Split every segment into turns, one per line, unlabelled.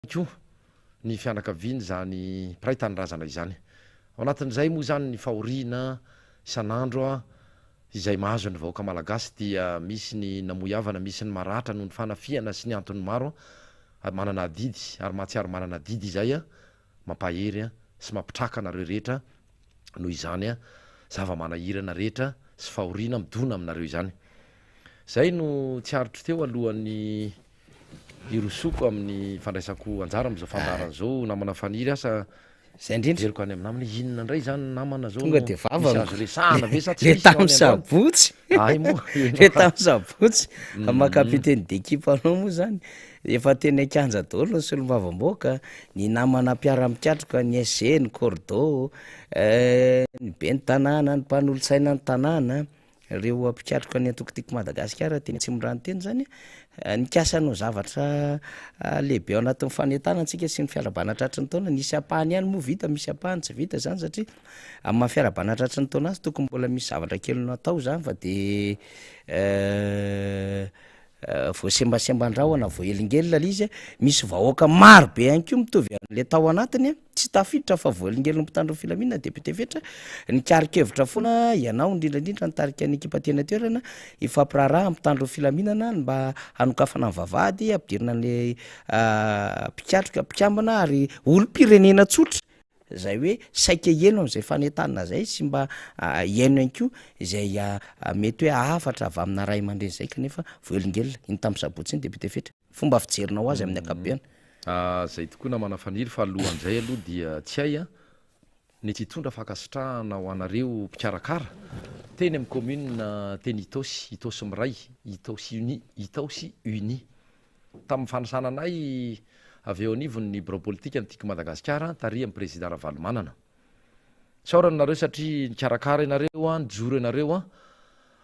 koa ny fianakavian'izany mpiray tanindrazana izany. Ao anatin'izay moa izany ny fahoriana isan'andro izay mahazo ny vahoaka malagasy dia misy ny namoy havana, misy ny maratra noho ny fanafihana sy ny antony maro. Manana adidy ary mahatsiaro manana adidy izay mampahery sy mampitraka anareo rehetra noho izany zava-manahirana rehetra sy fahoriana midona aminareo izany. Izay no tsy aritro teo alohan'ny hirosoako amin'ny fandraisako anjara amin'izao fandaharana izao namana Faniry asa
Zay indrindra.
Averiko any amin'ny namana hoe inona indray izany namana izao
Tonga
no
de
misy
vavany.
azo resahana ve sa tsy
Le
misy ny ao
tamin'ny
any androany?
sabotsy.
Hay moa, eny
Le
fa.
tamin'ny sabotsy, maha capitaine d'équipe anao moa zany, efa teny an-kianja daholo ny solombavambahoaka, ny namana mpiara-mikatroka, ny SG, ny cordo, ny ben'ny tanàna, ny mpanolotsaina ny tanàna. Ireo mpikatroka ny antoko Tiako Madagasikara teny Atsimondrano teny zany, nikasa hanao zavatra lehibe ao anatin'ny fanentanana antsika sy ny fiarahabana tratry ny taona, nisy ampahany ihany moa vita, misy ampahany tsy vita zany satria amin'ny maha fiarahabana tratry ny taona azy tokony mbola misy zavatra kely natao zany fa de voasembasemban-drahona, voahelingelina le izy a, misy vahoaka maro be ihany koa mitovy am'le tao anatiny a, tsy tafiditra fa voahelingelin'ny mpitandro ny filaminana député Fetra, nikari-kevitra foana ianao indrindra indrindra nitarika ny ekipa teny an-toerana hifampiraharaha amin'ny mpitandro ny filaminana ny mba hanokafana ny vavahady hampidirina an'le mpikatroka, mpikambana ary olom-pirenena tsotra. Izay hoe saika hihaino an'izay fanentanana izay sy mba hihaino ihany koa izay mety hoe hafatra avy amina ray aman-dreny izay kanefa voahelingelina iny tamin'ny sabotsy iny député Fetra. Fomba fijerinao azy amin'ny ankapobeny.
Izay tokoa namana Faniry fa alohan'izay aloha dia tsy hay ny tsy hitondra fankasitrahana ho anareo mpikarakara teny amin'ny commune teny Itaosy, Itaosy miray, Itaosy uni, Itaosy uni. Tamin'ny fanasana anay avy eo anivon'ny birao politikan'ny Tiako Madagasikara tarihan'ny Prezida Ravalomanana. Isaorana nareo satria nikarakara ianareo, nijoro ianareo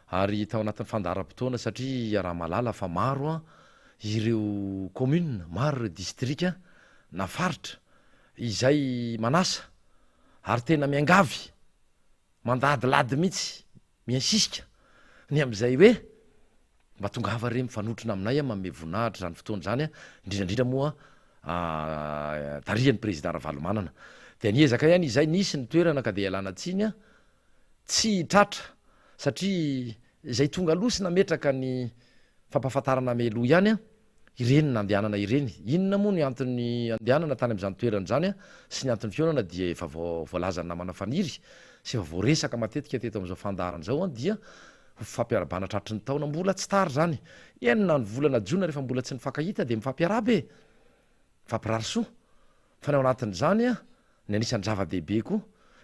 ary tao anatin'ny fandaharam-potoana satria iaraha-mahalala fa maro ireo commune, maro ireo distrika na faritra izay manasa ary tena miangavy, mandadilady mihitsy Mi-insiste ny amin'izay hoe mba tongava re mifanotrona aminay an, manome voninahitra izany fotoana izany an, indrindra indrindra moa tarihan'ny Président Ravalomanana. Dia niezaka ihany izay, nisy ny toerana ka dia ialana tsiny an, tsy tratra satria izay tonga aloha sy nametraka ny fampahafantarana mialoha ihany an, ireny nandehanana ireny. Inona moa ny antony andehanana tany amin'izany toerana izany sy ny anton'ny fihaonana dia efa voalazan'ny namana Faniry sy efa voaresaka matetika teto amin'izao fandaharana izao dia ho fampiarahabana tratry ny taona mbola tsy tara izany. Enina ny volana jona rehefa mbola tsy nifankahita dia mifampiarahaba e! Mifampirary soa. Fa ny ao anatin'izany ny anisan'ny zava-dehibe koa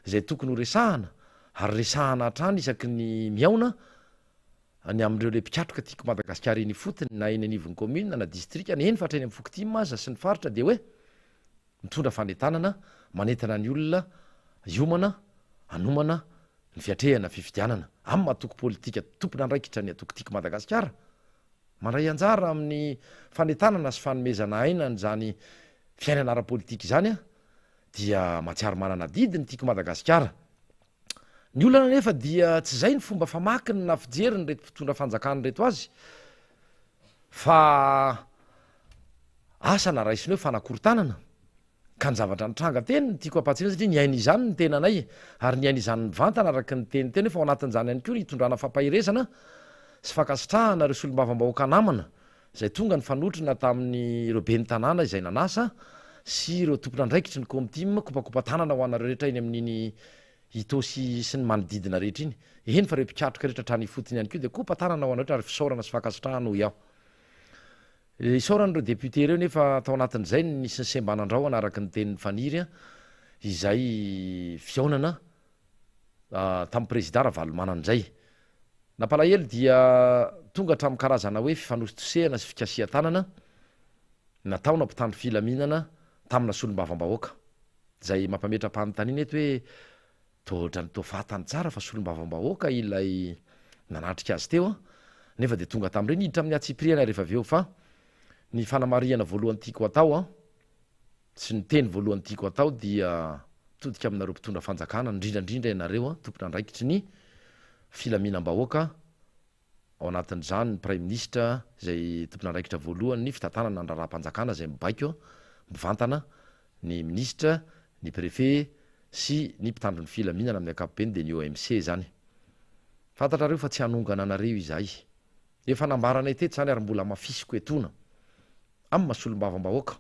izay tokony ho resahana ary resahana hatrany isaky ny mihaona Ny amin'ireo le mpikatroka tiako Madagasikara eny ifotony na eny anivon'ny commune na distrika na eny fa hatreny amin'ny fokotim aza sy ny faritra dia hoe mitondra fanentanana manentana ny olona hiomana hanomana ny fiatrehana fifidianana amin'ny maha antoko politika tompon'andraikitra ny antoko tiako Madagasikara mandray anjara amin'ny fanentanana sy fanomezana aina an'izany fiainana ara-politika izany dia mahatsiaro manana adidy ny tiako Madagasikara. Ny olana anefa dia tsy izay ny fomba famakiny na fijeriny ireto mpitondra fanjakana ireto azy fa asa na raisiny hoe fanakorontanana ka ny zavatra nitranga teny no tiako hampahatsiahivina satria niaina izany ny tenanay ary niaina izany mivantana araka ny teny teo nefa ao anatin'izany ihany koa ny hitondrana fampaherezana sy fankasitrahana ireo solombavambahoaka namana izay tonga nifanotrona tamin'ireo ben'ny tanàna izay nanasa sy ireo tompon'andraikitry ny Komtim, kopakopa-tanana ho anareo rehetra eny amin'iny Itaosy sy ny manodidina rehetra iny. Eny fa ireo mpikatroka rehetra hatrany ifotony ihany koa dia kopa-tanana ho anareo rehetra ary fisaorana sy fankasitrahana hoy aho. Isaorana ireo député ireo nefa tao anatin'izay no nisy ny sembanan-drahona araka ny tenin'i Faniry izay fihaonana tamin'ny Prezida Ravalomanana izay. Nampalahelo dia tonga hatramin'ny karazana hoe fifanositosehana sy fikasihan-tanana nataona mpitandro filaminana tamina solombavambahoaka. Izay mampametra-panontaniana eto hoe toa ohatran'ny toa fantany tsara fa solombavambahoaka ilay nanatrika azy teo nefa dia tonga tamin'ireny. Hiditra amin'ny antsipiriany aho rehefa avy eo fa ny fanamarihana voalohany tiako atao sy ny teny voalohany tiako atao dia mitodika aminareo mpitondra fanjakana, indrindra indrindra ianareo tompon'andraikitry ny filaminam-bahoaka, ao anatin'izany ny Praiminisitra izay tompon'andraikitra voalohany ny fitantanana ny raharaham-panjakana izay mibaiko, mivantana ny minisitra, ny préfet sy ny mpitandro ny filaminana amin'ny ankapobeny dia ny OMC izany. Fantatrareo fa tsy hanongana anareo izahay. Efa nambaranay teto izany ary mbola hamafisiko etoana. Amin'ny maha solombavambahoaka,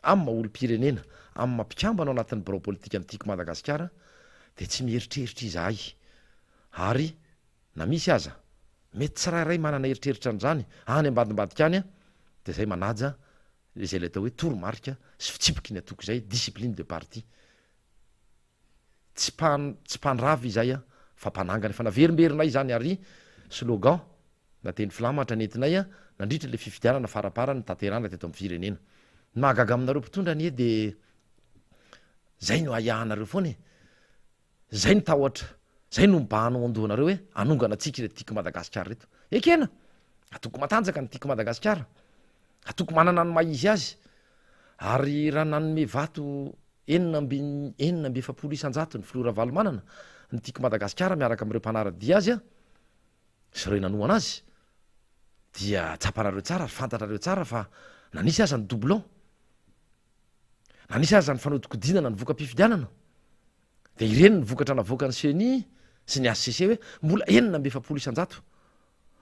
amin'ny maha olom-pirenena, amin'ny maha mpikambana ao anatin'ny birao politikan'ny Tiako Madagasikara dia tsy mieritreritra izahay ary na misy aza mety tsirairay manana eritreritra an'izany any ambadimbadika any dia izay manaja izay ilay atao hoe toromarika sy fitsipiky ny antoko izay, discipline de parti. Tsy mpan tsy mpandrava izahay an, fa mpanangana. Efa naverimberinay izany ary slogan na teny filamatra nentinay an, nandritra ilay fifidianana faraparany notanterahina teto amin'ny firenena. Ny mahagaga aminareo mpitondra anie dia izay no ahiahinareo foana e. Zay ny tahotra, zay no mibahana ao andohanareo hoe hanongana antsika ireto Tiako Madagasikara ireto. Ekena! Atoko matanjaka ny Tiako Madagasikara. Atoko manana ny maha izy azy. Ary raha nanome vato 46% ny filoha Ravalomanana, ny Tiako Madagasikara miaraka amin'ireo mpanara-dia azy sy ireo nanohana azy, dia tsapanareo tsara ary fantatrareo tsara fa na nisy aza ny doublon, na nisy aza ny fanodikodinana ny voka-pifidianana, Dia ireny ny vokatra navoakan'ny ceni sy ny HCC hoe mbola 46%.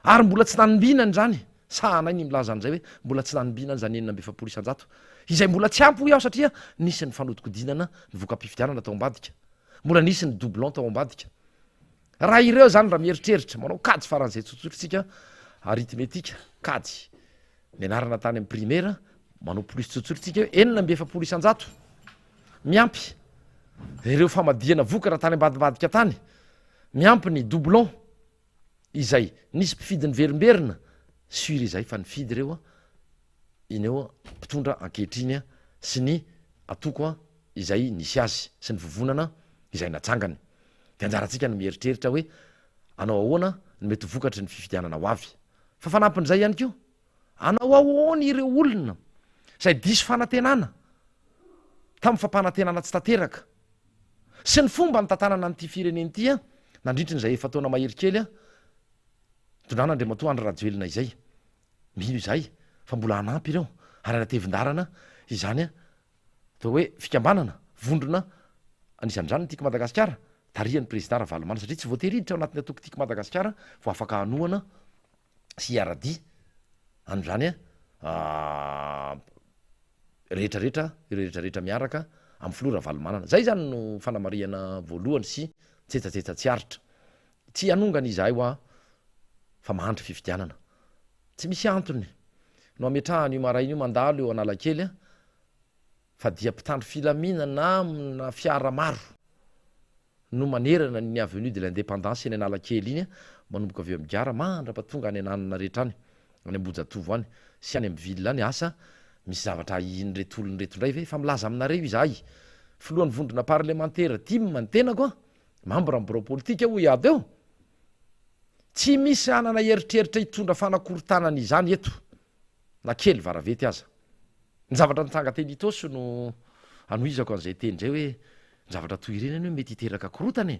Ary mbola tsy nanombinana izany, sahanay ny milaza an'izay hoe mbola tsy nanombinana izany 46%. Izay mbola tsy ampy hoy aho satria nisy ny fanodikodinana ny voka-pifidianana tao ambadika. Mbola nisy ny doublon tao ambadika. Raha ireo izany raha mieritreritra, manao kajy faran'izay tsotsotra isika, arithmétique, kajy. Nianarana tany amin'ny primaire, manao plus tsotsotra tsika hoe 46% miampy ireo famadihana vokatra tany ambadimbadika tany, miampy ny doublon izay nisy mpifidy niverimberina, sur izay fa nifidy ireo iny eo mpitondra ankehitriny sy ny antoko izay nisy azy sy ny vovonana izay natsangany. Dia anjarantsika ny mieritreritra hoe hanao ahoana ny mety ho vokatry ny fifidianana ho avy. Fa fanampin'izay ihany koa, hanao ahoana ireo olona izay diso fanantenana tamin'ny fampanantenana tsy tanteraka sy ny fomba nitantanana an'ity firenena ity nandritry ny izay efa-taona mahery kely nitondrana Andriamatoa Andry Rajoelina izay. Mino izahay fa mbola hanampy ireo ary hanatevin-dalana izany atao hoe fikambanana, vondrona, anisan'izany ny Tiako Madagasikara, tarihan'ny Prezida Ravalomanana, satria tsy voatery hiditra ao anatin'ny antoko Tiako Madagasikara vao afaka hanohana sy hiara-dia amin'izany rehetra rehetra, ireo rehetra rehetra miaraka amin'ny filoha Ravalomanana. Izay izany no fanamarihana voalohany sy tsetsatsetsa tsy aritra. Tsy hanongana izahay hoa fa mahandry fifidianana. Tsy misy antony no ametrahana io maraina io mandalo eo Analakely fa dia mpitandro filaminana amina fiara maro no manerana ny avenue de l'indépendance eny Analakely iny manomboka avy eo amin'ny gara mandrapa tonga any ananona rehetra any, any Ambohijatovo any sy any amin'ny ville any asa misy zavatra ahian'ireto olona ireto indray ve? Fa milaza aminareo izahay filohan'ny vondrona parlemantera tim ny tenako an, membre ny birao politika hoy aho teo, Tsy misy hanana eritreritra hitondra fanakorontanana izany eto, na kely varavety aza. Ny zavatra nitranga teny Itaosy no anohizako an'izay teny izay hoe ny zavatra toy ireny anie mety hiteraka korontana e!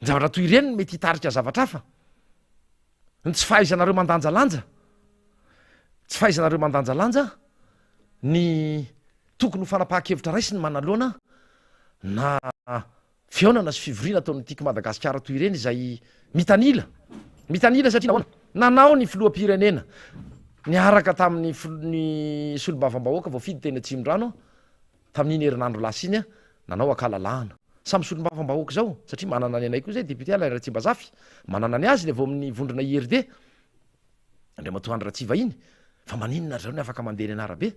Ny zavatra toy ireny no mety hitarika zavatra hafa. Ny tsy fahaizanareo mandanjalanja, tsy fahaizanareo mandanjalanja ny tokony ho fanapahan-kevitra raisiny manoloana na Fihaonana sy fivoriana ataon'ny Tiako Madagasikara toy ireny izay mitanila, mitanila satria nahoana? Nanao ny filoham-pirenena niaraka tamin'ny ny solombavambahoaka voafidy teny Atsimondrano tamin'iny herinandro lasa iny nanao ankalalahana. Samy solombavambahoaka izao satria manana ny anay koa izay député Alain Ratsimbazafy, manana ny azy ny avy ao amin'ny vondrona IRD Andriamatoa Andry Ratsivahiny, fa maninona ry zareo no afaka mandeha eny an'arabe?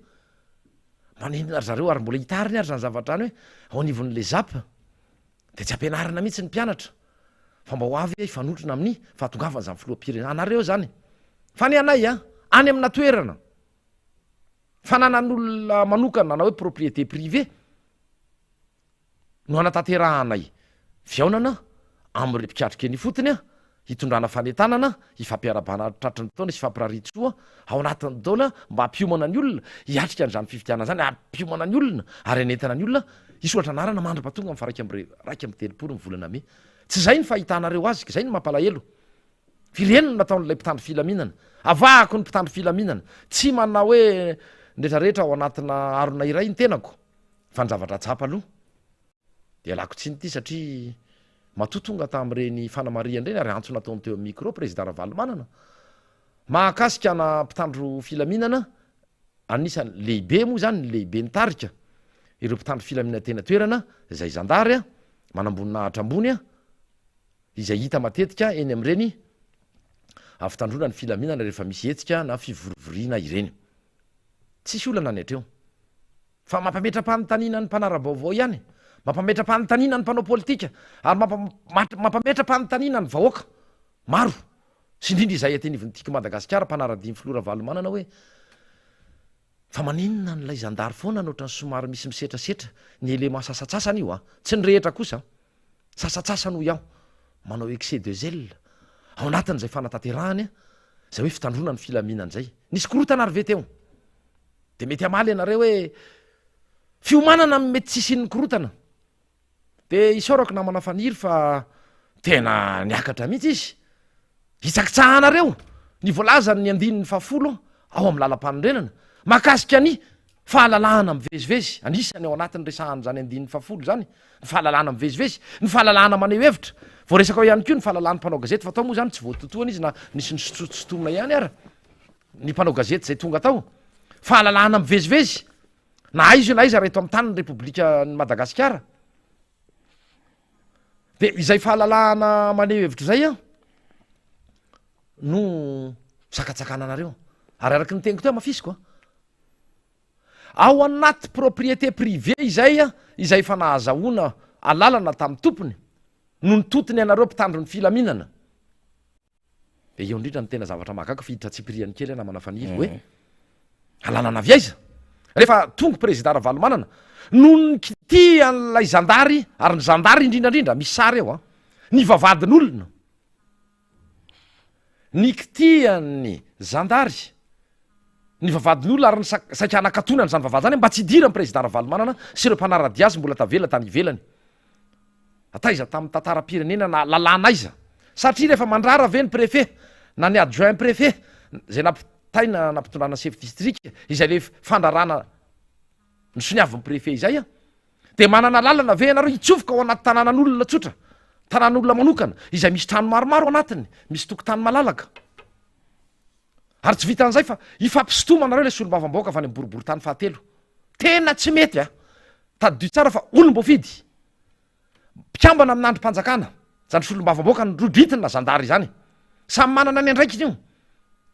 Maninona ry zareo ary mbola hitariny ary zany zavatra any hoe ao anivon'le zap de tsy ampianarina mihitsy ny mpianatra fa mba ho avy hifanotrona amin'ny fahatongavan'izany filoham-pirenena anareo zany fa ny anay a any amina toerana fananan'olona manokana na hoe propriété privée no hanatanterahanay fihaonana amin'ireo mpikatroka eny ifotony hitondrana fanentanana hifampiarahabana tratry ny taona sy hifampirarian-tsoa ao anatin'ny taona mba hampiomana ny olona hiatrika an'izany fifidianana izany, hampiomana ny olona ary hanentana ny olona hisoratra anarana mandra-pahatonga amin'ny faha-31 ny volana mey. Tsy izay ny fahitanareo azy, izay no mampalahelo. F'ireny no nataon'ilay mpitandro filaminana. Avahako ny mpitandro filaminana. Tsy manao hoe ny rehetrarehetra ao anatina harona iray ny tenako fa ny zavatra tsapa aloha dia ialako tsiny ity satria matoa tonga tamin'ireny fanamarihana ireny ary antso nataony teo amin'ny micro Président Ravalomanana mahakasika ana mpitandro filaminana anisan'ny lehibe moa izany ny lehibe nitarika ireo mpitandro filaminana teny an-toerana izay zandary manamboninahitra ambony izay hita matetika eny amin'ireny fitandroana ny filaminana rehefa misy hetsika na fivorivoriana ireny. Tsisy olana ny hatreo. Fa mampametra-panontaniana ny mpanara-baovao ihany, mampametra-panontaniana ny mpanao politika ary mampametra-panontaniana ny vahoaka maro sy indrindra izahay aty anivon'ny Tiako Madagasikara mpanara-dia ny filoha Ravalomanana hoe fa maninona an'ilay zandary foana no ohatran'ny somary misy misetrasetra ny élément sasantsasany io an! Tsy ny rehetra kosa an! Sasantsasany hoy aho manao excès de zèle ao anatin'izay fanatanterahany izay hoe fitandroana ny filaminana izay. Nisy korontana ary ve teo? Dia mety hamaly ianareo hoe fiomanana amin'ny mety tsy hisian'ny korontana. Dia isaorako namana Faniry fa tena niakatra mihitsy izy. Hitsakitsahanareo ny voalazan'ny andininy fahafolo ao amin'ny lalampanorenana mahakasika ny fahalalahana mivezivezy. Anisany ao anatin'ny resahan'izany andininy fahafolo izany ny fahalalahana mivezivezy, ny fahalalahana maneho hevitra. Voaresaka ao ihany koa ny fahalalahan'ny mpanao gazety fa tao moa izany tsy voatotohana izy na nisy nisotrosotroina ihany ara ny mpanao gazety izay tonga tao. Fahalalahana mivezivezy na aiza io na aiza raha eto amin'ny tanin'ny Repoblikan'i Madagasikara. De izay fahalalahana maneho hevitra izay an no sakatsakana anareo. Ary araky ny teniko teo hamafisiko an, ao anaty propriété privée izay an, izay efa nahazahoana alalana tamin'ny tompony no nitotony anareo mpitandro ny filaminana. Dia eo indrindra no tena zavatra mahagaga fa hiditra tsipiriany kely aho namana Faniry hoe alalana avy aiza? Rehefa tonga Prezida Ravalomanana no nikitihan'ilay zandary ary ny zandary indrindra indrindra misy sary eo an, ny vavahadin'olona nikitihan'ny zandary ny vavahadin'olona ary ny saika hanakatonany izany vavahady izany mba tsy hidiran'ny Prezida Ravalomanana sy ireo mpanara-dia azy mbola tavela tany ivelany. Taiza tamin'ny tantaram-pirenena na lalàna aiza? Satria rehefa mandrara ve ny préfet na ny adjoint préfet izay nampitaina nampitondrana chef district izay le fandrarana nosoniavin'ny préfet izay an, dia manana lalana ve ianareo hitsofoka ao anaty tanànan'olona tsotra, tanàn'olona manokana izay misy trano maromaro anatiny, misy tokotany malalaka? Ary tsy vitan'izay fa hifampisintomanareo ilay solombavambahoaka avy any amin'ny boriborintany fahatelo. Tena tsy mety an! Tadidio tsara fa olom-boafidy, mpikambana amina andrim-panjakana, izany solombavambahoaka nodritina zandary izany. Samy manana ny andraikiny io.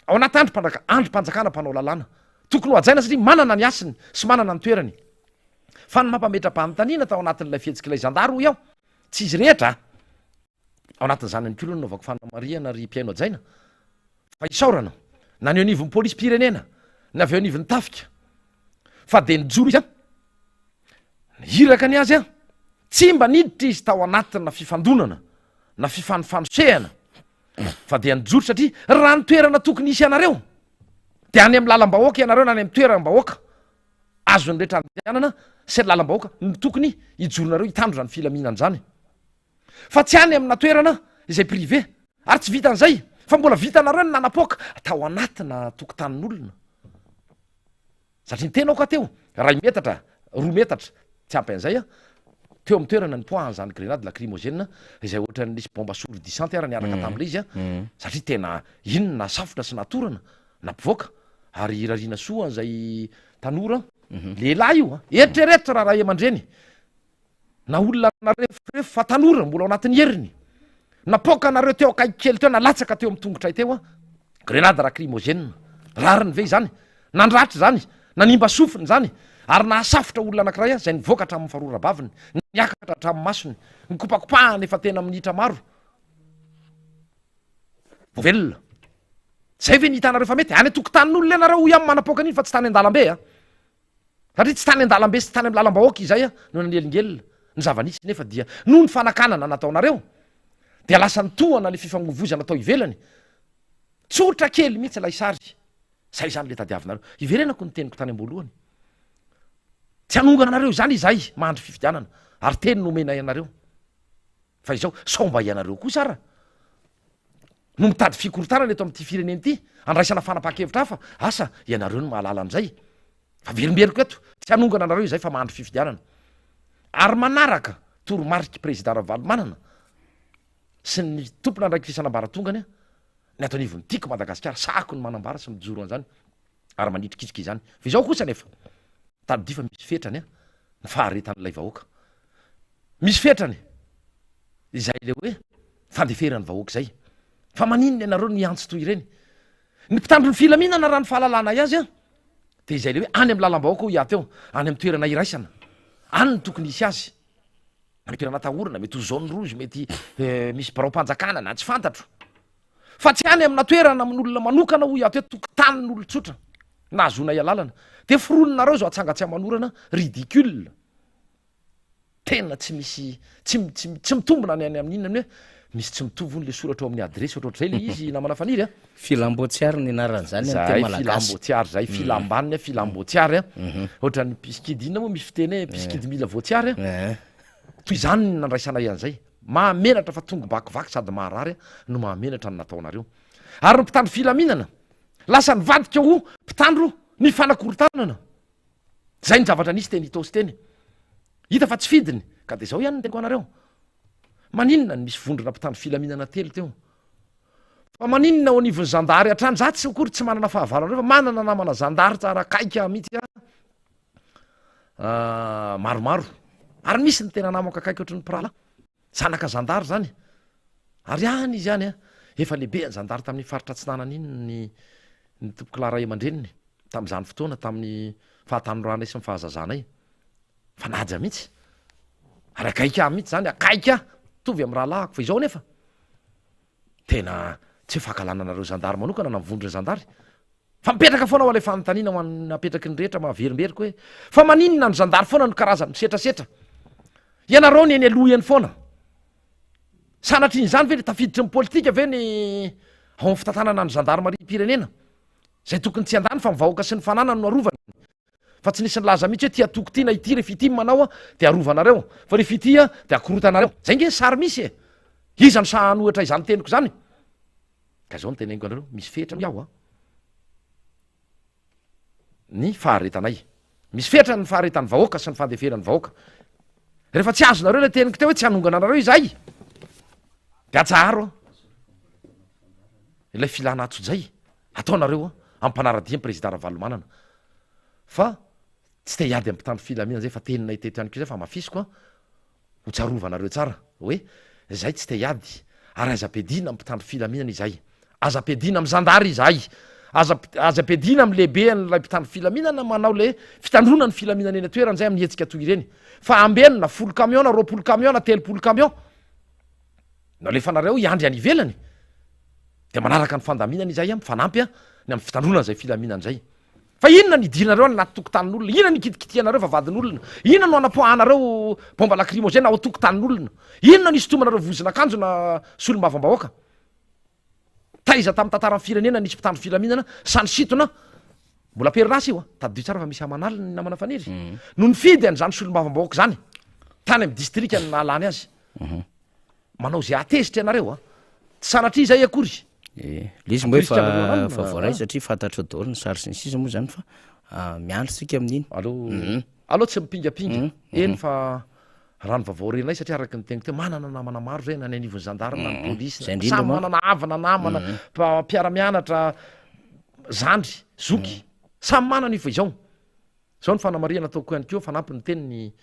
Ao anaty andrim-panjaka, andrim-panjakana mpanao lalàna. Tokony ho hajaina satria manana ny hasiny sy manana ny toerany. Fa ny mampametra-panontaniana tao anatin'ilay fihetsik'ilay zandary hoy aho, tsy izy rehetra an! Ao anatin'izany ihany koa aloha no nanaovako fanamarihana ry mpihaino hajaina fa isaorana na ny eo anivon'ny polisim-pirenena na avy eo anivon'ny tafika fa dia nijoro izy an, nihiraka ny azy an, tsy mba niditra izy tao anatina fifandonana na fifanofanosehana fa dia nijoro satria raha ny toerana tokony hisy anareo dia any amin'ny lalam-bahoaka ianareo na any amin'ny toeram-bahoaka azon'ny rehetra andehanana sy ny lalam-bahoaka no tokony hijoronareo hitandro izany filaminana izany. Fa tsy any amina toerana izay privé. Ary tsy vitan'izay fa mbola vitanareo ny nanapoaka tao anatina tokotanin'olona. Satria ny tenako teo, iray metatra, roa metatra, tsy ampy an'izay an, teo amin'ny toerana nipoahan'izany grenade lacrymogène izay ohatran'ny nisy bombe assourdissante ara niaraka tamin'ilay izy an, satria tena iny no nahasafotra sy nahatorana, nampivoaka, ary irariana soa an'izay tanora, lehilahy io an, eritrereto raha ray aman-dreny Na olona nareforefo fa tanora mbola ao anatin'ny heriny. Napoaka anareo teo akaiky kely teo na latsaka teo amin'ny tongotray teo an. Grenade lacrymogène. Rariny ve izany? Nandratra izany, nanimba sofina izany ary nahasafotra olona anankiray izay nivoaka hatramin'ny farorabaviny, niakatra hatramin'ny masony, nikopakopahana efa tena minitra maro. Vao velona. Izay ve ny hitanareo fa mety? Any an-tokotanin'olona ianareo hoy aho manapoaka an'iny fa tsy tany an-dalambe an. Satria tsy tany an-dalambe sy tsy tany amin'ny lalam-bahoaka izay no nanelingelina ny zava-nisy nefa dia noho ny fanakanana nataonareo dia lasa nitohana ilay fifamoivoizana tao ivelany. Tsotra kely mihitsy ilay sary. Izay izany ilay tadiavinareo. Iverenako ny teniko tany am-boalohany. Tsy hanongana anareo izany izahay mahandry fifidianana ary teny nomenay anareo. Fa izao, sao mba ianareo kosa ara no mitady fikorontanana eto amin'ity firenena ity, andraisana fanapahan-kevitra hafa, asa ianareo no mahalala an'izay. Fa averimberiko eto, tsy hanongana anareo izay fa mahandry fifidianana. Ary manaraka toromarik'i Prezida Ravalomanana sy ny tompon'andraikitra isan'ambaratongany ny ato anivon'ny Tiako Madagasikara, sahako ny manambara sy mijoro an'izany ary manitrikitrika izany. Fa izao kosa anefa, tadidio fa misy fetrany ny faharetan'ilay vahoaka. Misy fetrany izay ilay hoe fandeferan'ny vahoaka izay. Fa maninona ianareo no hiantso toy ireny? Ny mpitandro ny filaminana raha ny fahalalanay azy an, dia izay ilay hoe any amin'ny lalam-bahoaka hoy aho teo, any amin'ny toerana iraisana, any no tokony hisy azy. Na mety toerana atahorana, mety ho zone rouge, mety misy biraom-panjakana na tsy fantatro. Fa tsy any amina toerana amin'olona manokana hoy aho teo, tokotanin'olon-tsotra, nahazoanay alalana. Dia foroninareo izao atsanga tsy aman'orana, ridicule. Tena tsy misy, tsy tsy tsy mitombina ny any amin'ny inona ny hoe misy tsy mitovy hono le soratra ao amin'ny adiresy ohatrohatr'izay le izy namana Faniry a.
Filam-boatsiary ny anaran'izany amin'ny teny malagasy.
Filam-boatsiary zay, filam-baniny a, filam-boatsiary a. Ohatran'ny mpisikidy inona moa misy fiteny hoe mpisikidy mila voatsiary a. Toy izany ny nandraisanay an'izay. Mahamenatra fa tongo-bakivaky sady maharary no mahamenatra ny nataonareo. Ary ny mpitandro filaminana lasa nivadika ho mpitandro ny fanakorontanana. Zay ny zavatra nisy teny Itaosy teny. Hita fa tsy fidiny, ka dia zao ihany ny teniko anareo. Maninona no misy vondrona mpitandro filaminana telo teo? Fa maninona ao anivon'ny zandary hatrany? Za tsy akory tsy manana fahavalo anareo fa manana namana zandary tsara akaiky ahy mihitsy aho. Ah, maromaro. Ary misy ny tena namako akaiky ohatry ny mpirahalahy. Zanaka zandary zany. Ary any izy any, efa lehibe ny zandary tamin'ny faritra atsinanana iny ny ny tompokolahy ray aman-dreniny. Tamin'izany fotoana, tamin'ny fahatanoranay sy ny fahazazanay. Fanaja mihitsy. Ary akaiky ahy mihitsy izany, akaiky ahy, mitovy amin'ny rahalahiko. Fa izao anefa, tena tsy hoe fankahalana anareo zandary manokana na ny vondron'ny zandary, fa mipetraka foana hoa ilay fanontaniana ho an'ny apetraky ny rehetra mahaverimberiko hoe, fa maninona ny zandary foana no karazany misetrasetra? Ianareo ny eny aloha eny foana. Sanatrian'izany ve le tafiditry ny politika ve ny ao amin'ny fitantanana ny zandarimariam-pirenena? Izay tokony tsy handany fa ny vahoaka sy ny fananany no arovany. Fa tsy nisy nilaza mihitsy hoe ity atoko ity na ity rehefa ity manao dia arovanareo fa rehefa ity dia akorotanareo. Zay nge ny sary misy e! Iza no sahy hanohitra izany teniko izany? Ka izao no teneniko anareo, misy fetrany ao an! Ny faharetanay. Misy fetrany ny faharetan'ny vahoaka sy ny fandeferan'ny vahoaka. Rehefa tsy azonareo ilay teniko teo hoe tsy hanongana anareo izahay dia atsaharo an! Ilay filana antsojay ataonareo amin'ny mpanaradia ny président Ravalomanana fa tsy te hiady amin'ny mpitandro filaminana zay fa teninay teto ihany koa zay fa hamafisiko an, ho tsarovanareo tsara hoe zay tsy te hiady ary aza ampiadiana amin'ny mpitandro filaminana izahay, aza ampiadiana amin'ny zandary izahay, aza aza ampiadiana amin'ny lehiben'ilay mpitandro filaminana manao le fitandroana ny filaminana eny an-toerana zay amin'ny hetsika toy ireny fa ambeno na folo camion na 20 camion na 30 camion Nalefanareo hiandry any ivelany dia manaraka ny fandaminana izahay mifanampy ny amin'ny fitandroana izay filaminana izay. Fa inona no idiranareo any anaty tokotanin'olona? Inona no ikitikitihanareo vavahadin'olona? Inona no anapoahanareo bomba lacrymogène ao tokotanin'olona? Inona no isintomanareo vozon'akanjo na solombavambahoaka? Taiza tamin'ny tantaran'ny firenena nisy mpitandro filaminana sahy nisintona mbola am-perinasa io a, tadidio tsara fa misy aman'aliny ny namana Faniry, no nifidy an'izany solombavambahoaka izany tany amin'ny distrika no nahalany azy. Manao izay hahatezitra ianareo a! Tsy sanatria izay akory.
Eh, le izy moa efa efa voaray satria fantatrao daholo ny sary sy ny sisa moa zany fa miandry tsika amin'iny.
Aleo aleo tsy mipingapinga eny fa raha ny vaovao renay satria araka ny teniko teo manana namana maro zay na ny anivon'ny zandary na ny polisy
Zay indrindra
samy
manko.
manana havana namana mpiara-mianatra zandry zoky samy manana io fa izao izao ny fanamarihana ataoko ihany koa fanampiny ny tenin'ny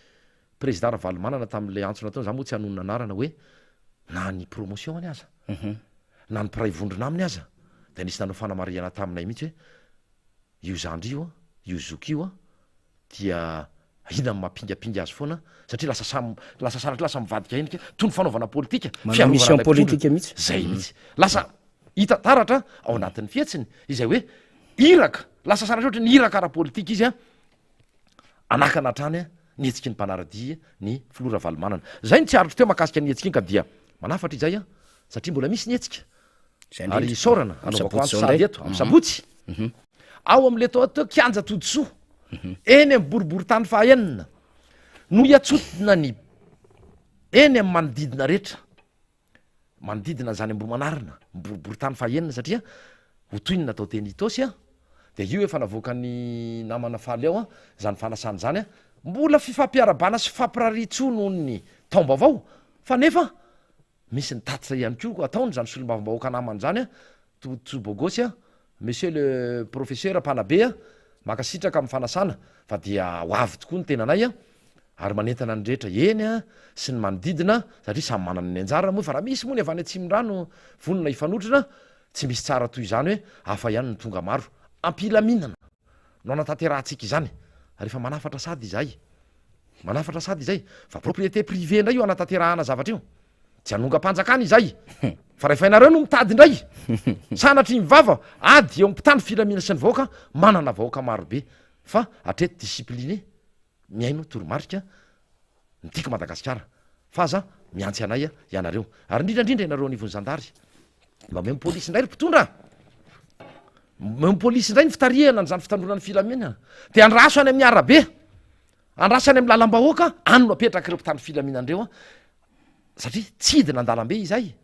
Président Ravalomanana tamin'ilay antso nataony, za moa tsy hanonona anarana hoe na ny promotion-ny aza, na ny mpiray vondrona aminy aza dia nisy nanao fanamarihana taminay mihitsy hoe io zandry io an, io zoky io an, dia inona no mampingapinga azy foana satria lasa samy lasa sanatria lasa mivadika endrika toy ny fanaovana politika,
Manao
fiarovana
mission
ilay mpitondra.
politika mihitsy.
Zay mihitsy. Lasa hita taratra ao anatin'ny fihetsiny izay hoe iraka, lasa sanatria ohatry ny iraka ara-politika izy an, Hanakana hatrany ny hetsiky ny mpanara-dia ny filoha Ravalomanana. Izay no tsy aritro teo mahakasika ny hetsika iny ka dia manafatra izay aho satria mbola misy ny hetsika.
Izay
Ary
indrindra.
isaorana
Amin'ny
anaovako
sabotsy
antso
izao
sahady
indray.
eto amin'ny sabotsy. Ao amin'ilay atao hoe kianja Todisoa eny amin'ny boriborintany fahaenina no hiantsotona ny eny amin'ny manodidina rehetra. Manodidina an'izany Ambohimanarina, ny boriborintany fahaenina satria ho toy ny natao teny Itaosy an, Dia io efa navoakan'ny namana Faly ao izany fanasana izany. Mbola fifampiarahabana sy fifampirarian-tsoa noho ny taom-baovao fa nefa misy ny tatitra ihany koa ataony izany solombavambahoaka namana izany, Tobotsoa Bogosy, Monsieur le professeur mpanabe, mankasitraka amin'ny fanasana fa dia ho avy tokoa ny tenanay ary manentana ny rehetra eny sy ny manodidina satria samy manana ny anjarany moa fa raha misy moa ny avy any Atsimondrano vonona hifanotrona tsy misy tsara toy izany hoe hafa ihany ny tonga maro am-pilaminana no anatanterahantsika izany ary efa manafatra sady izahay manafatra sady izay fa propriété privée indray io anatanterahana zavatra io Tsy hanongam-panjakana izay fa rehefa ianareo no mitady indray sanatria ny vava ady eo mpitandro filamina sy ny vahoaka manana vahoaka marobe fa hatreto discipliné mihaino toromarika ny tiako Madagasikara fa aza miantsy anay ianareo ary indrindra indrindra ianareo anivon'ny zandary mba omeo ny polisy indray ry mpitondra omeo ny polisy indray ny fitarihana an'izany fitandroana ny filaminana de andraso any amin'ny arabe Andraso any amin'ny lalam-bahoaka, any no apetrak'ireo mpitandro filaminana ireo satria tsy hidina an-dalambe izahay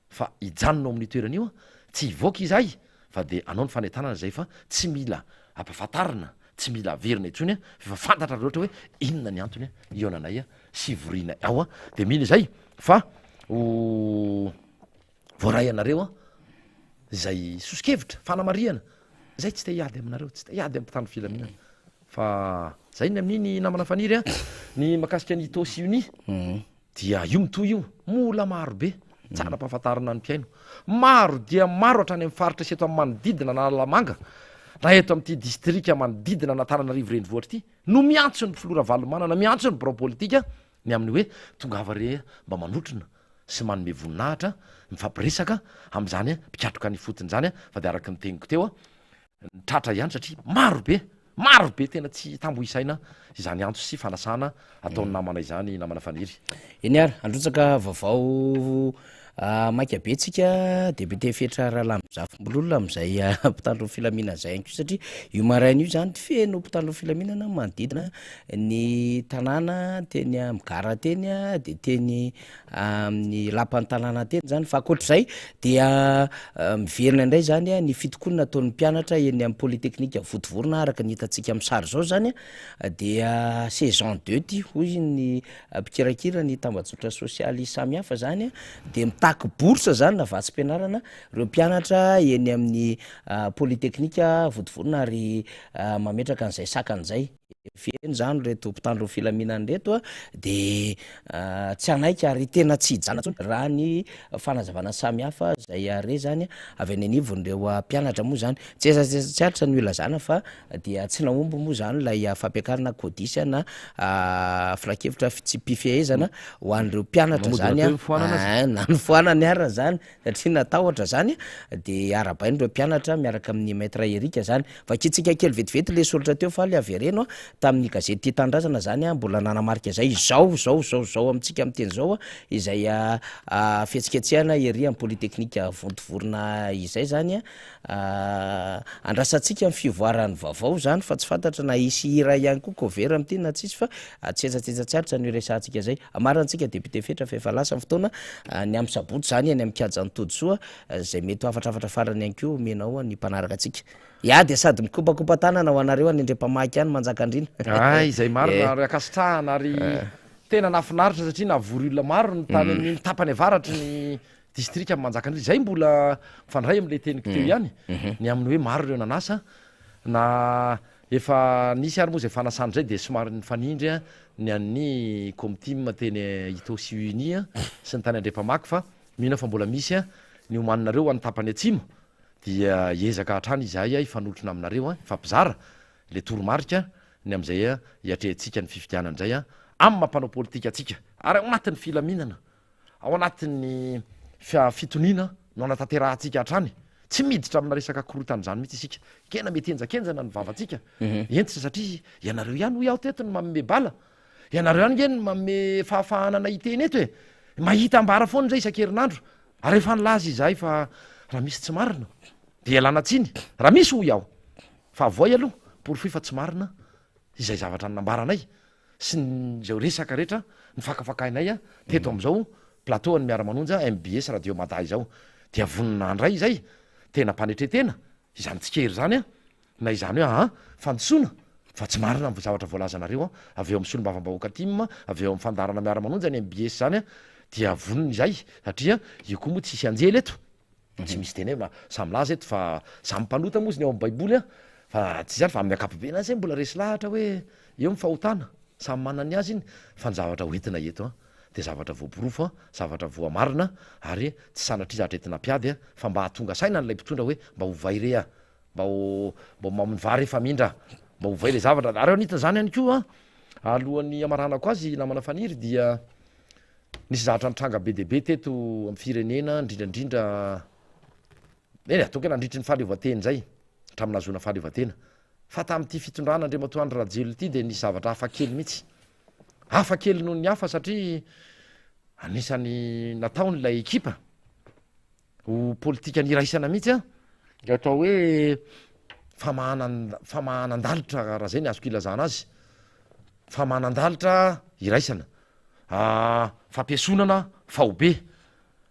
fa hijanona ao amin'io toerana io, tsy hivoaka izahay fa dia hanao ny fanentanana izay fa tsy mila ampahafantarina, tsy mila averina intsony fa efa fantatra loatra hoe inona ny antony hihaonanay sy hivorianay ao dia mino izay fa ho Voaray anareo an, izay soso-kevitra, fanamarihana, izay tsy te hiady aminareo, tsy te hiady amin'ny mpitandro filaminana. Fa zay ny amin'iny namana Faniry an, ny makasika ny Itaosy Uni dia io mitohy io, mola maro be, tsara ampahafantarina ny mpihaino. Maro dia maro hatrany amin'ny faritra sy eto amin'ny manodidina an'Analamanga, na eto amin'ity distrika manodidina an'Antananarivo renivohitra ity, no miantso ny filoha Ravalomanana, miantso ny birao politika ny amin'ny hoe tongava re mba manotrona sy manome voninahitra, mifampiresaka amin'izany mpikatroka any ifotony izany fa dia araka ny teniko teo, ny tratra ihany satria maro be, maro be tena tsy tambo isaina izany antso sy fanasana ataon'ny namana izany namana Faniry.
Eny ary, handrotsaka vaovao maika be tsika député Fetra Ralambozafimbololona amin'izay mpitandro ny filaminana izay ihany koa satria io maraina io izany feno mpitandro ny filaminana manodidina ny tanàna teny amin'ny gara teny dia teny amin'ny lapan'ny tanàna teny izany fa ankoatr'izay dia miverina indray izany ny fitokonana ataon'ny mpianatra eny amin'ny polytechnique Vontovorona araka ny hitantsika amin'ny sary izao izany dia saison deux ity hoy ny mpikirakira ny tambajotra sosialy samihafa izany dia mitaky bourse izany na vatsim-pianarana ireo mpianatra eny amin'ny polytechnique Vontovorona ary mametraka an'izay sakana izay. Feno izany ireto mpitandro ny filaminana ireto dia tsy hanaiky ary tena tsy hijanona intsony raha ny fanazavana samihafa izay re izany avy any anivon'ireo mpianatra moa izany. Tsy tsy aritra no ilazana fa dia tsy nahomby moa izany ilay fampiakarana CODIS na filankevitra fitsipi-pifehezana ho an'ireo mpianatra izany an, na nofoanany ara izany satria natahotra izany dia arahabaina ireo mpianatra miaraka amin'ny Maître Eric izany. Vakintsika kely vetivety ilay soratra teo faly avereno an, tamin'ny gazety Tia Tanindrazana izany an, mbola nanamarika izay izao izao izao izao amintsika miteny izao an, izay fihetsiketsehana ery amin'ny Polytechnique Vontovorona izay izany an. Andrasantsika ny fivoaran'ny vaovao izany fa tsy fantatra na hisy hira ihany koa cover amin'ity na tsisy fa tsetsatsetsa tsy aritra no iresahantsika izay. Amarantsika député Fetra fa efa lasa ny fotoana, ny amin'ny sabotsy izany any amin'ny kianjan'i Todisoa izay mety ho hafatrafatra farany ihany koa omenao ny mpanaraka antsika. Ya dia sady mikopakopa-tanana ho anareo any Andriampamaky any Manjakandriana.
Hay izay marina ary ankasitrahana ary tena nahafinaritra satria nahavory olona maro ny tany amin'iny tapany avaratry ny Distrika Manjakandriana, izay mbola mifandray amin'ilay teniko teo ihany, ny amin'ny hoe maro ireo nanasa, na efa nisy ary moa izay fanasana izay dia somary nifanindry ny an'ny Comtim teny Itaosy Uni sy ny tany Andriampamaky fa mino aho fa mbola misy ny homaninareo ho an'ny tapany atsimo dia hiezaka hatrany izahay hifanotrona aminareo hifampizara ilay toromarika ny amin'izay hiatrehantsika ny fifidianana izay amin'ny maha mpanao politika antsika ary ao anatin'ny filaminana Ao anatin'ny fitoniana no anatanterahantsika hatrany. Tsy miditra amina resaka korontana izany mihitsy isika. Kena mety henjakenjana ny vavantsika. Hentitra satria ianareo ihany hoy aho teto no manome bala. Ianareo ihany nge no manome fahafahana anay hiteny eto e. Mahita ambara foana izay isan-kerinandro. Ary efa nilaza izahay fa raha misy tsy marina dia ialana tsiny. Raha misy hoy aho fa avoay aloha, porofoy fa tsy marina izay zavatra nambaranay. sy ny izao resaka rehetra nifakafakainay teto amin'izao plateau an'ny Miara-manonja MBS Radio Mada izao dia vonona handray izay tena mpanetretena. Izany tsikera izany an, na izany hoe aa fandisoana fa tsy marina ny zavatra voalazanareo an, avy eo amin'ny solombavambahoaka tim, avy eo amin'ny fandaharana miara-manonja ny mbs izany an, dia vonona izahay satria io koa moa tsisy anjely eto, tsy misy teny hoe samy milaza eto fa samy mpanota moa izy ny ao amin'ny baiboly an, fa tsy izany fa amin'ny ankapobeny aza mbola resy lahatra hoe eo ny fahotana, samy manana ny azy iny, fa ny zavatra hoentina eto an. dia zavatra voaporofo, zavatra voamarina ary tsy sanatria zavatra entina hampiady fa mba hahatonga saina an'ilay mpitondra hoe mba ovay re a, mba ho mba ho mamin'ny vary efa mindra, mba ovay ilay zavatra. Ary ao anitin'izany ihany koa, alohan'ny hamaranako azy namana Faniry dia nisy zavatra nitranga be dia be teto amin'ny firenena indrindra indrindra eny e, ataoko hoe nandritry ny fahaleovantena izay, hatramin'ny nahazoana fahaleovantena. Fa tamin'ity fitondrana Andriamatoa Andry Rajoelina ity dia nisy zavatra hafa kely mihitsy. Hafa kely noho ny hafa satria anisan'ny nataon'ilay ekipa ho politika niraisana mihitsy an, ny atao hoe famahanan- famahanan-dalitra raha zay ny azoko ilazana azy, famahanan-dalitra iraisana, fampiesonana faobe,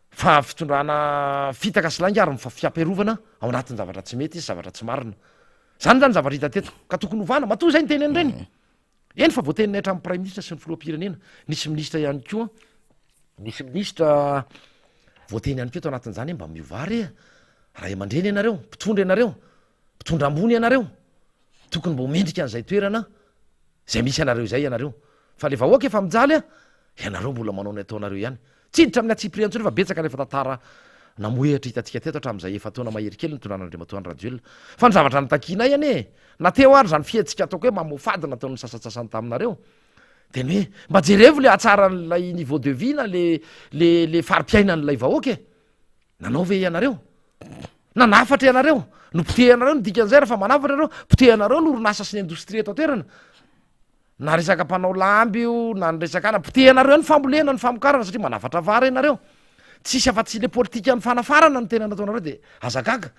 fa fitondrana fitaka sy lainga ary ny fiampiarovana ao anatin'ny zavatra tsy mety sy zavatra tsy marina. Zany zany zavatra hita teto ka tokony hovana, matoa zay niteny an'ireny. Eny fa voateninay hatramin'ny praiminisitra sy ny filoham-pirenena. Nisy minisitra ihany koa, nisy minisitra voateny ihany koa tao anatin'izany hoe mba miovà re a! Ray aman-dreny ianareo, mpitondra ianareo, mpitondra ambony ianareo, tokony mba ho mendrika an'izay toerana izay misy anareo izay ianareo. Fa le vahoaka efa mijaly a, ianareo mbola manao ny ataonareo ihany. Tsy hiditra amin'ny antsipiriany intsony fa betsaka ilay efa tantara namohehatra hitantsika teto hatramin'izay efa-taona mahery kely nitondran'Andriamatoa Andry Rajoelina. Fa ny zavatra notakianay anie e, na teo ary izany fihetsika ataoko hoe mamoafady nataon'ny sasantsasany taminareo, dia ny hoe mba jerevo ilay hatsaran'ilay niveau de vie na le le le fari-piainan'ilay vahoaka e. Nanao ve ianareo? Nanafatra ianareo? Nopotehanareo ny dikan'izay raha fa manafatra ianareo, potehanareo ny orinasa sy ny indostria eto an-toerana. Na resaka mpanao lambo io na ny resaka ana, potehanareo ny fambolena, ny famokarana satria manafatra vary ianareo. Tsisy afa-tsy le politikan'ny fanafarana no tena nataonareo dia aza gaga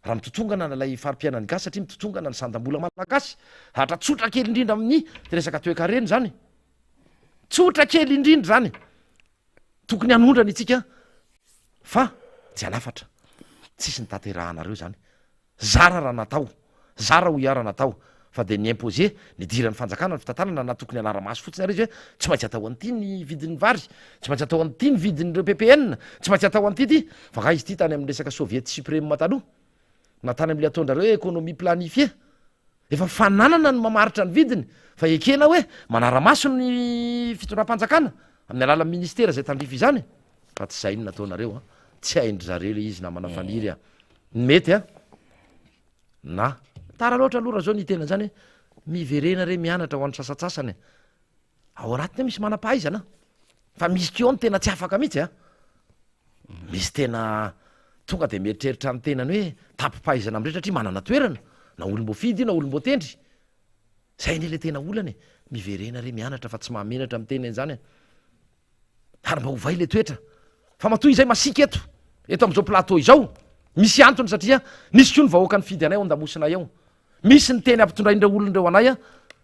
raha mitotongana ilay fari-piainan'ny gasy satria mitotongana ny sandam-bola malagasy. Zavatra tsotra kely indrindra amin'ny resaka toekarena izany. Tsotra kely indrindra izany. Tokony hanondrana itsika fa tsy hanafatra. Tsisy nitanterahanareo izany. Zara raha natao, zara hoy aho raha natao, fa dia ni-imposer, nidiran'ny fanjakana ny fitantanana na tokony hanara-maso fotsiny ary izy hoe tsy maintsy atao an'ity ny vidin'ny vary, tsy maintsy atao an'ity ny vidin'ireo ppn, tsy maintsy atao an'ity ity. Fa angaha izy ity tany amin'ny resaka soviet supreme taloha? Na tany amin'ilay ataon-drareo hoe économie planifiée? Efa fananana ny mamaritra ny vidiny fa ekena hoe manara-maso ny fitondram-panjakana amin'ny alalan'ny ministera izay tandrify izany. Fa tsy izay no nataonareo an! Tsy hain-dry zareo ilay izy namana Faniry a! Ny mety an! Na tara loatra aloha raha zao ny hiteny an'izany hoe miverena re mianatra ho an'ny sasantsasany e! Ao anatiny ao misy manam-pahaizana fa misy koa ao ny tena tsy afaka mihitsy an! Misy tena tonga dia mieritreritra ny tenany hoe tapi-pahaizana amin'ireny satria manana toerana, na olom-boafidy io na olom-boatendry. Zay anie ilay tena olana e! Miverena re mianatra fa tsy mahamenatra miteny an'izany e! Ary mba ovay le toetra. Fa matoa izay masiaka eto, eto amin'izao plateau izao, misy antony satria nisy koa ny vahoaka nifidy anay ao an-damosinay ao. Misy ny teny ampitondrain'ireo olona ireo anay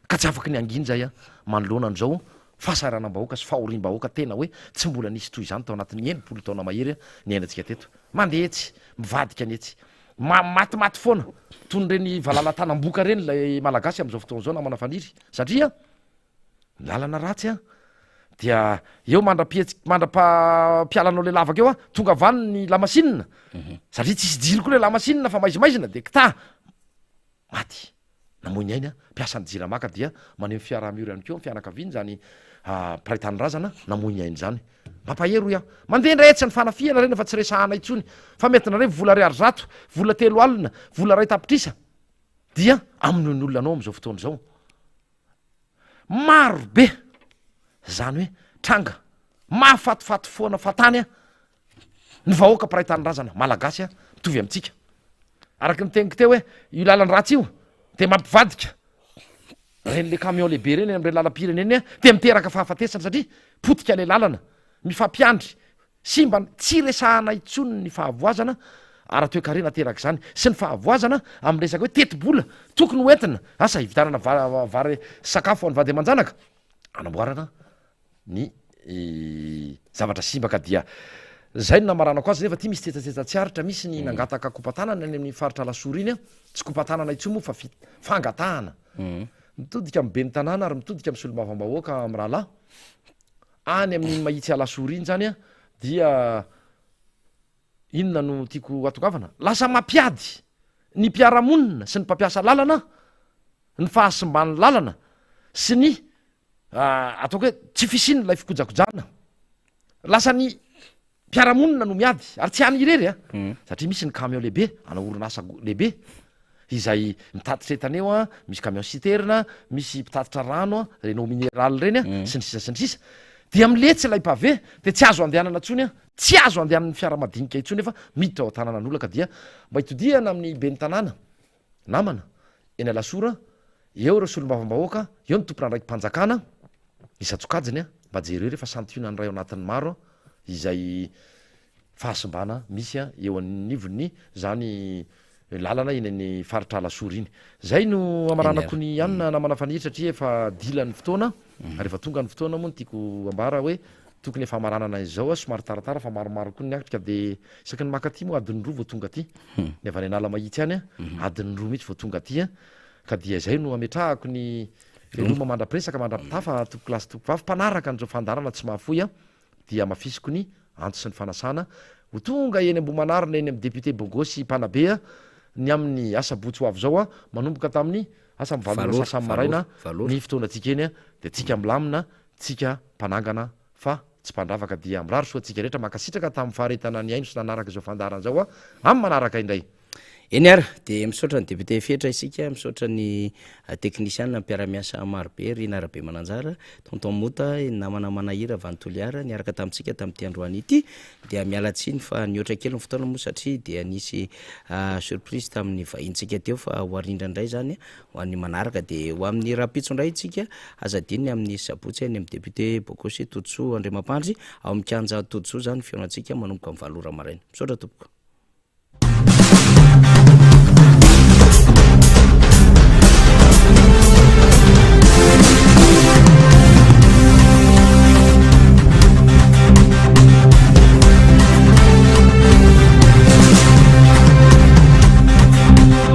ka tsy afaky ny hangina izay manoloana an'izao fahasahiranam-bahoaka sy fahoriam-bahoaka tena hoe tsy mbola nisy toy izany tao anatin'ny 60 taona mahery niainantsika teto. Mandeha etsy, mivadika ny etsy. Matimaty foana toy ny ireny valala-tanam-boka ireny ilay Malagasy amin'izao fotoana izao namana Faniry satria Ny lalana ratsy an, dia eo mandra-pihetsika, mandra-pialanao le lavaka eo an, tonga avy any ny lamasinina, satria tsisy jiro koa le lamasinina fa maizimaizina de kta, maty, namoy ny ainy an, mpiasan'ny jirama ka dia maneho ny fiaraha-miory ihany koa amin'ny fianakaviany izany mpiray tanindrazana namoy ny ainy izany. Mampahery hoy aho. Mandeha indray etsy ny fanafihana ireny fa tsy resahana intsony, fa mety nareo vola ariary zato, vola 30 alina, vola 1 tapitrisa dia amonoin'ny olona anao amin'izao fotoana izao. Maro be zany hoe tranga mahafatifaty foana fatany a ny vahoaka mpiray tanindrazana malagasy a mitovy amintsika. Araky ny teniko teo hoe io lalan-dratsy io de mampivadika reny le camion lehibe reny am'ireny lalam-pirenena iny a de miteraka fahafatesana satria potika le lalana, mifampiandry Simba tsy resahana intsony ny fahavoazana ara-toekarena aterak'izany sy ny fahavoazana amin'ny resaka hoe tetibola tokony ho entina, asa hividianana vary sakafo ho an'ny vady aman-janaka, hanamboarana ny zavatra simba ka dia Zay no namaranako azy nefa ty misy tsetsatsetsa tsy aritra, misy ny nangataka kopa-tanana any amin'ny faritra Alasora iny an, tsy kopa-tanana intsony moa fa fi- fangatahana. Mitodika amin'ny ben'ny tanàna ary mitodika amin'ny solombavambahoaka amin'ny rahalahy, any amin'iny Mahitsy Alasora iny zany an, dia inona no tiako hatongavana? Lasa mampiady ny mpiara-monina sy ny mpampiasa lalana ny fahasimban'ny lalana sy ny ataoko hoe tsy fisian'ilay fikojakojana. Lasa ny mpiara-monina no miady ary tsy any irery a, satria misy ny camion lehibe ana orinasa lehibe izay mitatitra entana eo a, misy camion citerne, misy mpitatitra rano a, reny eau minérale reny a, sy ny sisa sy ny sisa, dia miletsy ilay pavé dia tsy azo andehanana intsony a, tsy azo andehanan'ny fiara madinika intsony nefa miditra ao an-tanànan'olona ka dia mba hitodihana amin'ny ben'ny tanàna namana eny Alasora, eo ireo solombavambahoaka, eo ny tompon'andraiki-panjakana isan-tsokajiny a, mba jereo re fa santionany iray ao anatin'ny maro izay fahasimbana misy eo anivon'ny zany lalana eny amin'ny faritra Alasora iny. Zay no hamaranako ny anona namana Faniry satria efa dila ny fotoana ary efa tonga ny fotoana moa ny tiako ambara hoe tokony efa hamaranana izao aho somary taratara fa maromaro koa ny atrika de isaky ny maka aty moa adiny roa vao tonga aty ny avy any Analamahitsy any adiny roa mihitsy vao tonga aty ka dia izay no ametrahako ny veloma mandra-piresaka mandra-pitafa tompokolahy sy tompokovavy mpanaraka an'izao fandaharana tsy mahafoy dia hamafisiko ny antso sy ny fanasana ho tonga eny Ambohimanarina eny amin'ny député Bogosy mpanabe ny amin'ny asabotsy ho avy izao manomboka tamin'ny asa amin'ny valo ora sasany maraina ny fotoanantsika eny dia tsika milamina tsika mpanangana fa tsy mpandravaka dia mirary soa antsika rehetra mankasitraka tamin'ny faharetana nihaino sy nanaraka izao fandaharana izao amin'ny manaraka indray.
Eny ary, dia misaotra ny député Fetra isika, misaotra ny teknisiana mpiara-miasa marobe, Rina Rabemananjara, Tonton Mota, ny namana Manahira avy any Toliara niaraka tamintsika tamin'ity androany ity. Dia miala tsiny fa nihoatra kely ny fotoana moa satria dia nisy surprise tamin'ny vahintsika teo fa ho arindra indray izany ho an'ny manaraka. Dia ho amin'ny rahampitso indray isika, aza adino ny amin'ny sabotsy any amin'ny député Bokosy Todisoa Andriamampandry ao amin'ny kianja Todisoa izany ny fihaonantsika manomboka amin'ny valo ora maraina. Misaotra tompoko.